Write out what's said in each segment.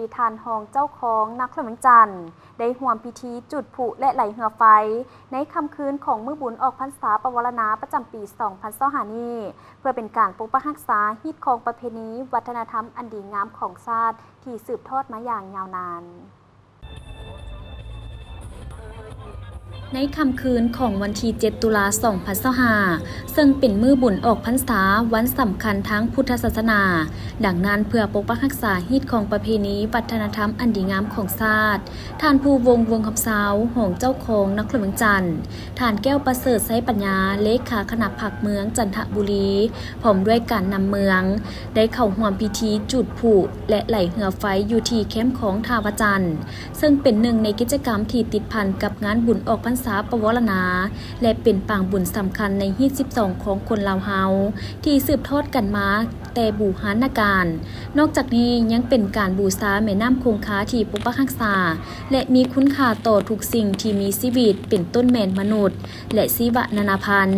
ທີ່ທ່ານຮອງເຈົ້າຄອງນະຄອນຫຼວງວຽງຈັນ ໄດ້ຮ່ວມພິທີຈຸດຜຸ ແລະ ໄຫຼເຮືອໄຟ ໃນຄ່ຳຄືນຂອງມື້ບຸນອອກພັນສາປະວາລະນາ ປະຈຳປີສອງພັນຊາວຫ້ານີ້ ເພື່ອເປັນການປົກປັກຮັກສາ, ຮີດຄອງປະເພນີ, ວັດທະນະທຳອັນດີງາມຂອງຊາດ ທີ່ສືບທອດມາຢ່າງຍາວນານ. ໃນຄ່ຳຄືນຂອງວັນທີເຈັດ ຕຸລາ ສອງພັນຊາວຫ້າ ເຊິ່ງເປັນມື້ບຸນອອກພັນສາ, ວັນສຳຄັນທາງພຸດທະສາສະໜາ, ດັ່ງນັ້ນ ເພື່ອປົກປັກຮັກສາ, ຮີດຄອງປະເພນີ, ວັດທະນະທຳອັນດີງາມຂອງຊາດ, ທ່ານ ພູວົງ ວົງຄຳຊາວ ຮອງເຈົ້າຄອງນະຄອນຫຼວງວຽງຈັນ, ທ່ານ ແກ້ວປະເສີດ ໄຊປັນຍາ ເລຂາຄະນະພັກເມືອງຈັນທະບູລີ ພ້ອມດ້ວຍການນຳເມືອງ ໄດ້ເຂົ້າຮ່ວມພິທີຈຸດຜຸ ແລະ ໄຫຼເຮືອໄຟຢູ່ທີ່ແຄມຂອງທ່າວະຈັນ, ເຊິ່ງເປັນໜຶ່ງໃນກິດຈະກຳທີ່ຕິດພັນກັບງານບຸນອອກພັນສາປະວາລະນາ ແລະ ເປັນປາງບຸນສຳຄັນໃນຮີດສິບສອງຂອງຄົນລາວເຮົາ ທີ່ສືບທອດກັນມາແຕ່ບູຮານນະການ. ນອກຈາກນີ້ຍັງເປັນການບູຊາແມ່ນ້ຳຄົງຄາທີ່ປົກປັກຮັກສາ ແລະ ມີຄຸນຄ່າຕໍ່ທຸກສິ່ງທີ່ມີຊີວິດ ເປັນຕົ້ນແມ່ນມະນຸດ ແລະ ຊີວະນານາພັນ.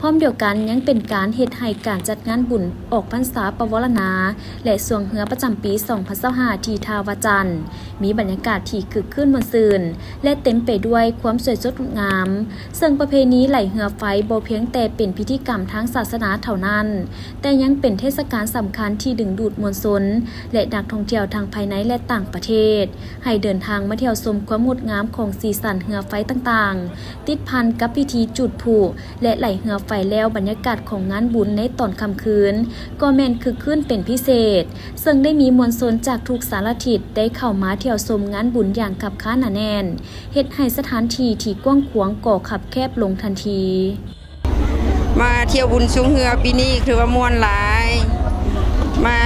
ພ້ອມດຽວກັນຍັງເປັນການເຮັດໃຫ້ການຈັດງານບຸນອອກພັນສາປະວາລະນາ ແລະ ຊ່ວງເຮືອປະຈຳປີສອງພັນຊາວຫ້າ ທີ່ທ່າວະຈັນ ມີບັນຍາກາດທີ່ຄຶກຄື້ນມ່ວນຊື່ນ ແລະ ເຕັມໄປດ້ວຍຄວາມສວຍສົດງົດງາມ. ເຊິ່ງປະເພນີໄຫຼເຮືອໄຟບໍ່ພຽງແຕ່ເປັນພິທີກຳທາງສາສະໜາເທົ່ານັ້ນ, ແຕ່ຍັງເປັນເທດສະການສຳຄັນທີ່ດຶງດູດມວນຊົນ ແລະ ນັກທ່ອງທ່ຽວທັງພາຍໃນ ແລະ ຕ່າງປະເທດ ໃຫ້ເດີນທາງມາທ່ຽວຊົມຄວາມງົດງາມຂອງສີສັນເຮືອໄຟຕ່າງໆ. ຕິດພັນກັບພິທີຈຸດຜຸ ແລະ ໄຫຼເຮືອໄຟແລ້ວ, ບັນຍາກາດຂອງງານບຸນໃນຕອນຄ່ຳຄືນກໍແມ່ນຄຶກຄື້ນເປັນພິເສດ, ເຊິ່ງໄດ້ມີມວນຊົນຈາກທຸກສາລະທິດໄດ້ເຂົ້າມາທ່ຽວຊົມງານບຸນຢ່າງຄັບຄາໜາແໜ້ນ, ເຮັດໃຫ້ສະຖານທີ່ທີ່ກວ້າງຂວາງກໍຄັບແຄບລົງທັນທີ. ມາທ່ຽວບຸນຊ່ວງເຮືອປີນີ້ຖືວ່າມ່ວນຫຼາຍ, ມາ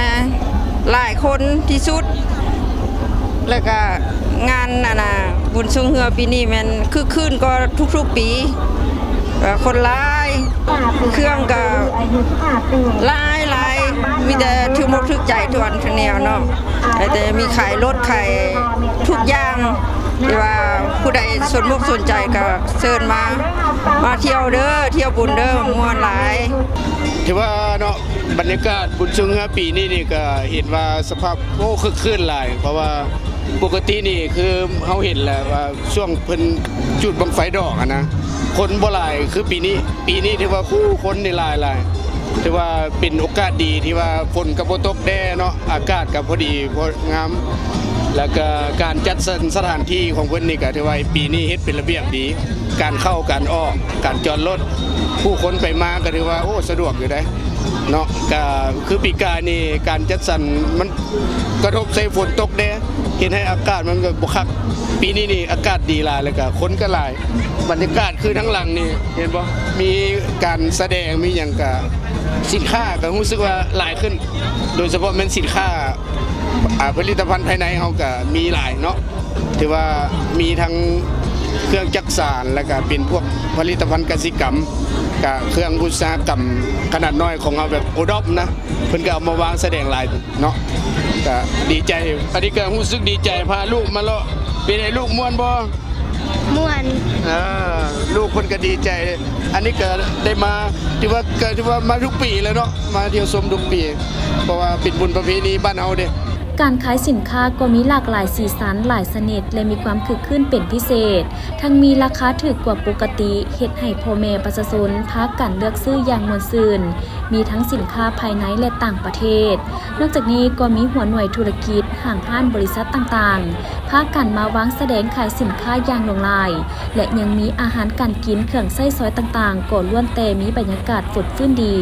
ຫຼາຍຄົນທີ່ສຸດ. ແລ້ວກະງານ ອັນນ່າ ບຸນຊ່ວງເຮືອປີນີ້ແມ່ນຄຶກຄື້ນກວ່າທຸກໆປີ, ເອີ ຄົນຫຼາຍ, ເຄື່ອງກະຫຼາຍໆ, ມີແຕ່ຖືກອົກຖືກໃຈທຸກອັນທຸກແນວເນາະ, ແຕ່ມີຂາຍລົດຂາຍທຸກຢ່າງ ທີ່ວ່າຜູ້ໃດສົນອົກສົນໃຈກໍເຊີນມາ, ມາທ່ຽວເດີ, ທ່ຽວບຸນເດີ, ມ່ວນຫຼາຍ. ຖືວ່າເນາະ, ບັນຍາກາດບຸນຊ່ວງເຮືອປີນີ້ນີ້ກໍເຫັນວ່າສະພາບ ໂອ້ ຄຶກຄື້ນຫຼາຍ, ເພາະວ່າປົກກະຕິນີ້ຄືເຮົາເຫັນແຫຼະວ່າຊ່ວງເພິ່ນຈູດບັ້ງໄຟດອກຫັ້ນນະ ຄົນບໍ່ຫຼາຍຄືປີນີ້. ປີນີ້ຖືວ່າ ໂອ້ ຄົນນີ້ຫຼາຍໆ, ຖືວ່າເປັນໂອກາດດີທີ່ວ່າຝົນກໍບໍ່ຕົກແດ່ເນາະ, ອາກາດກໍພໍດີພໍງາມ, ແລ້ວກໍການຈັດສັນສະຖານທີ່ຂອງເພິ່ນນີ້ກໍຖືວ່າປີນີ້ເຮັດເປັນລະບຽບດີ, ການເຂົ້າການອອກ, ການຈອດລົດ, ຜູ້ຄົນໄປມາກໍຖືວ່າ ໂອ້ ສະດວກຢູ່ເດ້ເນາະ. ກໍຄືປີກາຍນີ້ການຈັດສັນມັນ ກະທົບໃສ່ຝົນຕົກແດ່ ເຮັດໃຫ້ອາກາດມັນກໍບໍ່ຄັກ. ປີນີ້ນີ້ອາກາດດີຫຼາຍ ແລ້ວກະຄົນກໍຫຼາຍ. ບັນຍາກາດຄືທາງຫຼັງນີ້ ເຫັນບໍ່? ມີການສະແດງ ມີຫຍັງກະ ສິນຄ້າກໍຮູ້ສຶກວ່າຫຼາຍຂຶ້ນ, ໂດຍສະເພາະແມ່ນສິນຄ້າ ອາ ຜະລິດຕະພັນພາຍໃນເຮົາກະມີຫຼາຍເນາະ. ຖືວ່າມີທັງເຄື່ອງຈັກສານ ແລ້ວກະເປັນພວກຜະລິດຕະພັນກະສິກຳ ກະເຄື່ອງອຸດສາຫະກຳຂະໜາດນ້ອຍຂອງເຮົາ ແບບໂອດອບນະ ເພິ່ນກໍເອົາມາວາງສະແດງຫຼາຍເນາະ, ກໍດີໃຈ. ອັນນີ້ກໍຮູ້ສຶກດີໃຈ ພາລູກມາເລາະ. ເປັນໃດລູກ ມ່ວນບໍ່? ມ່ວນ. ເອີ ລູກເພິ່ນກໍດີໃຈ. ອັນນີ້ກໍໄດ້ມາ ຖືວ່າ ກໍຖືວ່າມາທຸກປີແລ້ວເນາະ, ມາທ່ຽວຊົມທຸກປີ ເພາະວ່າເປັນບຸນປະເພນີບ້ານເຮົາເດ້. ການຂາຍສິນຄ້າກໍມີຫຼາກຫຼາຍສີສັນ, ຫຼາຍຊະນິດ ແລະ ມີຄວາມຄຶກຄື້ນເປັນພິເສດ. ທັງມີລາຄາຖືກກວ່າປົກກະຕິ, ເຮັດໃຫ້ພໍ່ແມ່ປະຊາຊົນພາກັນເລືອກຊື້ຢ່າງມ່ວນຊື່ນ, ມີທັງສິນຄ້າພາຍໃນ ແລະ ຕ່າງປະເທດ. ນອກຈາກນີ້ກໍມີຫົວໜ່ວຍທຸລະກິດ, ຫ້າງຮ້ານ, ບໍລິສັດຕ່າງໆ ພາກັນມາວາງສະແດງຂາຍສິນຄ້າຢ່າງຫຼວງຫຼາຍ ແລະ ຍັງມີອາຫານການກິນ, ເຄື່ອງໃຊ້ສອຍຕ່າງໆ ກໍລ້ວນແຕ່ມີບັນຍາກາດຟົດຟື້ນດີ.